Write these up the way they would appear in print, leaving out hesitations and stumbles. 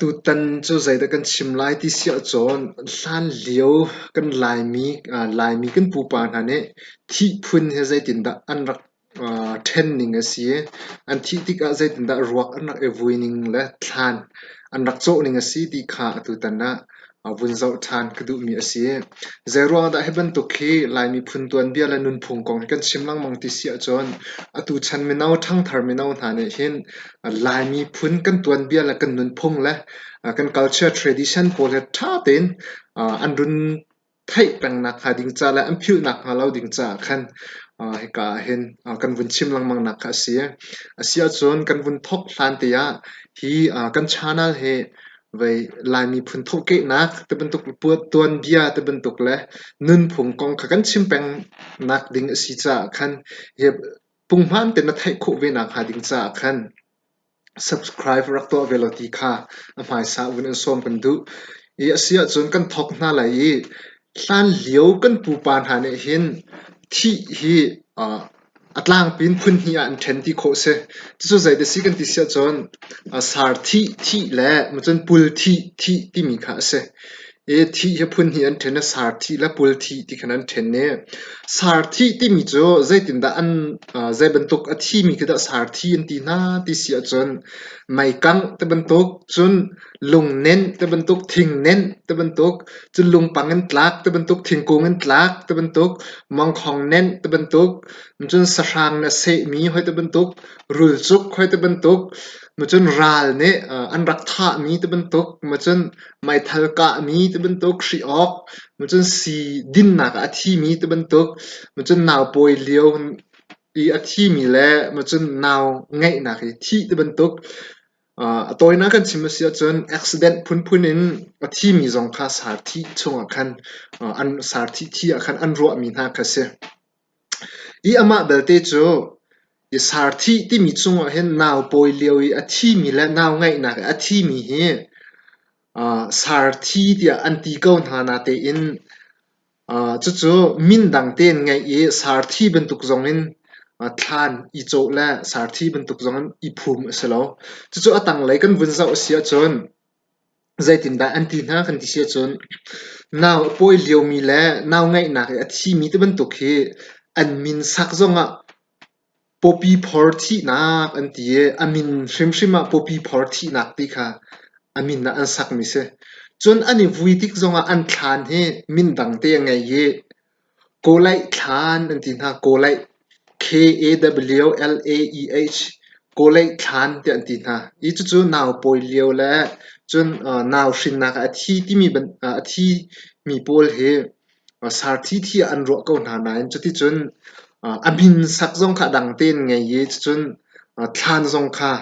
Atutan cu zeidah kan chim lai ti si ahcun hlanlio kan Laimi, Laimi kan pupa hna nih thihphun hi zeitindah an rak ṭhen ning a si i an thih tikah zeitindah ruak an rak i vui ning le thlan an rak cawh ning a si ti kha atutan ah vun zoh ṭhan ka duhmi a si. Zeiruang dah hi bantuk hi Lai miphun tuanbia le nunphung kong hi kan chim lengmang ti si ahcun atu chan mino ṭhangthar mino hna nih hin Lai miphun kan tuanbia le kan nunphung le kan culture tradition pawl hi ṭha tein an run theih peng nakhnga ding ca le an philh nakhnga lo ding caah khan hika ah hin kan vun chim lengmang nak kha a si. A si ahcun kan vun thawk hlan te ah hi kan channel hi vei Lai miphun thawhkehnak ti bantuk tuanbia ti bantuk le nunphung kong kha kan chim peng nak ding a si caah khan hi punghman te na theih khawh ve nakhnga ding caah khan subscribe rak tuah ve law ti kha a hmaisa vun in sawm kan duh. I a si ahcun kan thawk hna lai i hlanlio kan pupa hna nih hin thih hi a tlangpi in phun hnih ah an ṭhen ti khawh a si. Cucu zei si kan ti si ahcun sar thih thih le cun pul thih thih timi kha a si. I thih hi phun hnih an ṭhen i sar thih le pul thih ti khan an ṭhen i sar thih timi cu zeitindah an zei bantuk a thimi khi dah sar thi an ti hna ti si ahcun meikangh ti bantuk cun lungnenh ti bantuk thingnenh ti bantuk cun lungpang in tlak ti bantuk thingkung in tlak ti bantuk mangkhong nenh ti bantuk cun sahrang nih a sehmi hoi ti bantuk rulcuk hoi ti bantuk cun ral nih an rak thahmi ti bantuk cun meithal kahmi ti bantuk hri awk cun sii dinnak ah a thimi ti bantuk cun naupawi lio i a thimi le cun nau ngeihnak i thih ti bantuk a tawinak kan chim a si ahcun accident phunphun in a thimi zong kha sarthih chungah khan an sarthih thi ah khan an ruahmi hna kha a si. I amah belte cu i sarthih timi chungah hin naupawi lio i a thimi le nau ngeihnak i a thimi hi sarthi tiah an ti ko hna natein cucu min dang tein ngeih i sarthi bantuk zongin thlan i cawh le sarthi bantuk zongin i phum a si lo. Cucu a tanglei kan vun zoh a si ahcun zeitindah an ti hna kan ti si ahcun nau a pawi liomi le nau ngeihnak i a thimi ti bantuk hi an min sak zongah Pawpi phor thihnak an ti i a min hrimhrim ah pawpi phor thihnak ti kha a min ah an sakmi si. Cun an i vui tik zongah an thlan hi min dangte a ngei i Kawlaih thlan an ti hna. Kawlaih K-A-W-L-A-E-H Kawlaih thlan tiah an ti hna. I cucu nau pawi lio le cun nau hrinnak ah a thi timi a thimi pawl hi Sarthi thi ah an ruah ko hna nain cuticun a min sak zong kha a dang tein ngei i cucun thlan zong kha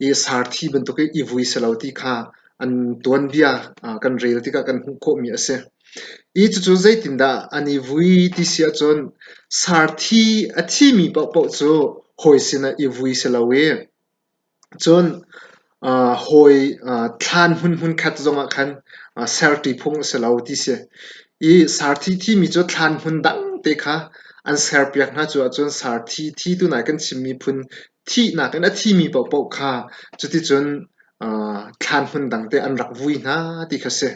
i sarthi bantuk i i vui si lo ti kha an tuanbia kan rel tikah kan hmuh khawhmi a si. I cucu zeitindah an i vui ti si ahcun sarthi a thimi paohpaoh cu hawi sinah i vui si lo i Cun hawi thlan hmun hmunkhat zongah khan serṭi phung a si lo ti si. I sarthi thimi cu thlan hmun dang te kha an serpiak hna cu ahcun sarthi thi tunai kan chimmi phun thihnak in a thimi paohpaoh kha cuticun thlan hmun dang te an rak vui hna ti kha si.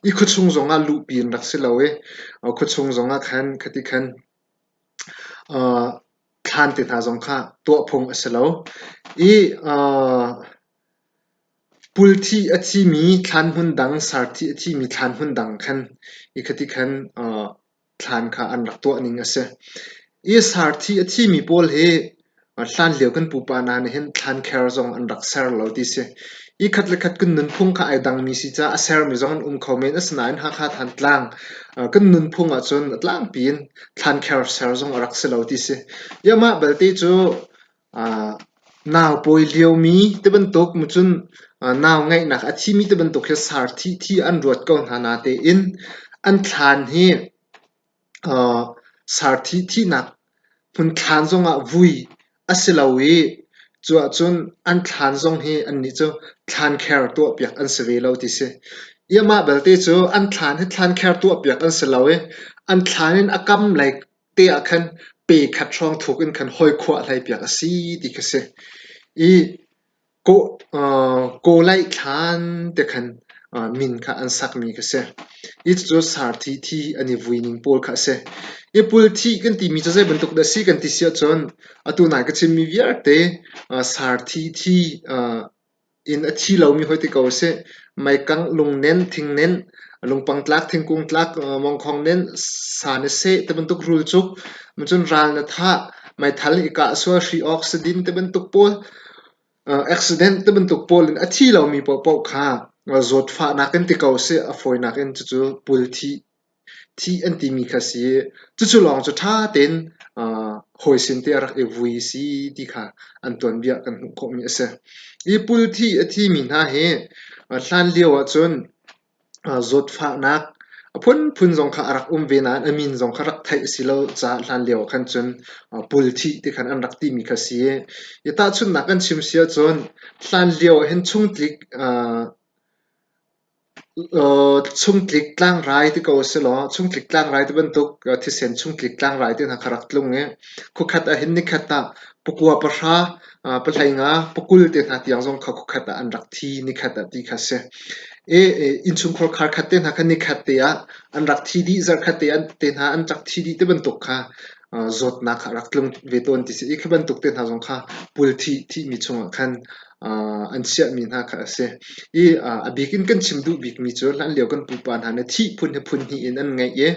I khuachung zongah luhpi an rak si lo i khuachung zongah khan khati khan Thlan te hna zong kha tuah phung a si lo i pulthi a thimi thlan hmun dang, sarthi a thimi thlan hmun dang khan i khati khan thlan kha an rak tuah ning a si. I sarthi a thimi pawl hi hlanlio kan pupa hna nih hin thlankher zong an rak ser lo ti si. I khat le khat kan nunphung kha ai dangmi si caah a sermi zong an um kho men. Asinain Hakha Thantlang kan nunphung ahcun a tlangpi in thlankher ser zong a rak si lo ti si. I amah belte cu nau pawi liomi ti bantuk cun nau ngeihnak a thimi ti bantuk hi sarthi thi an ruat ko hna natein an thlan hi Sarthi thihnak hmun thlan zongah vui a si lo i cu ahcun an thlan zong hi annih cu thlankher tuahpiak an si ve lo ti si. I amah belte cu an thlan hi thlankher tuahpiak an si lo i an thlan in a kam lei te ah khan pe khat hrawng thuk in khan hoi khuah hlei piak a si ti kha si. I. Kawlaih thlan te khan min kha an sakmi kha si. Hi cucu sarthi thi an i vui ning pawl kha a si. Hi pulthi kan timi cu zei bantuk dah a si kan ti si ahcun atu nai ka chimmi vialte sarthi thi in a thi lomi hoi ti ko usih. Meikangh, lungnen, thingnen, lungpang tlak, thingkung tlak, mongkhong nen, sa na seh ti bantuk rulcuk, cun ral na thah, meithal i kah sual, hri awk, sadin ti bantuk pawl Accident ti bantuk pawl in a thi lomi paohpaoh kha zawtfahnak in ti ko seh a fawinak in cucu pul thih thih an timi kha si i cucu lawng cu ṭha tein hawi sin te a rak i vui si ti kha an tuanbia kan hmuh khawhmi a si. Hi pul thih a thimi hna hi hlan lio ahcun Zawtfahnak a phunphun zong kha a rak um ve nain a min zong kha rak theih a si lo caah hlanlio ah khan cun pulthih ti khan an rak timi kha si. I tahchunhnak kan chim si ahcun hlanlio ah hin chungtlik chungtlik tlangrai ti ko silaw chungtlik tlangrai ti bantuk thisen chungtlik tlangrai te hna kha rak tlung i khuakhat ah hin nikhat ah pakua pahra pahlei nga pakul te hna tiang zong kha khuakhat ah an rak thi nikhat ah ti kha a si. I innchungkhar kharkhat te hna kha nikhat te ah an rak thi dih, zarhkhat te te hna an rak thi dih ti bantuk kha zawtnak kha a rak tlung ve tawn ti si. Hi khi bantuk te hna zong kha pulthih thihmi chungah khan an chiahmi hna kha a si. I a bik in kan chim duh bikmi cu hlanlio kan pupa hna nih thih phun hi phun hnih in an ngeih i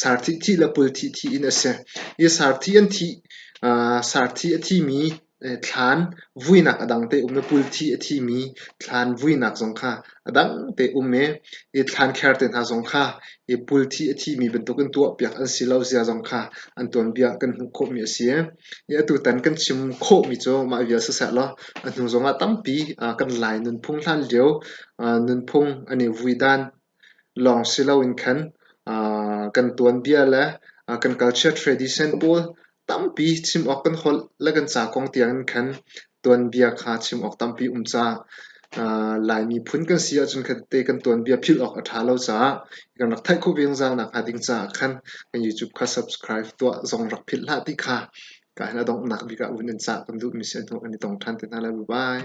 sarthih thih le pulthih thih in a si. I sarthih an thih sarthi a thimi thlaan vuinak a dang te um i pulthi a thimi thlaan vuinak zong kha a dang te um i i thlaan kher te hna zong kha i pulthi a thimi bantukin tuahpiak an si lo zia zong kha an tuanbia kan hmuh khawhmi a si. I atutan kan chim khawhmi cu mah vial siseh law a hnu zongah tampi kan Lai nunphung hlan lio nunphung an i vui dan lawng si loin khan kan tuanbia le kan culture tradition pawl tampi chim awk kan holh le kan ca kong tiangin khan tuanbia kha chim awk tampi um caah Lai miphun kan si ahcun khatte kan tuanbia philh awk a ṭha lo caah kan rak theih khawh ve zungzal nakhnga ding caah khan kan YouTube kha subscribe tuah zong rak philh hlah ti kha ka hin a donghnak bik ah vun in cah kan duhmi si a hnu kan i tong ṭhan te hna lai. Bye bye.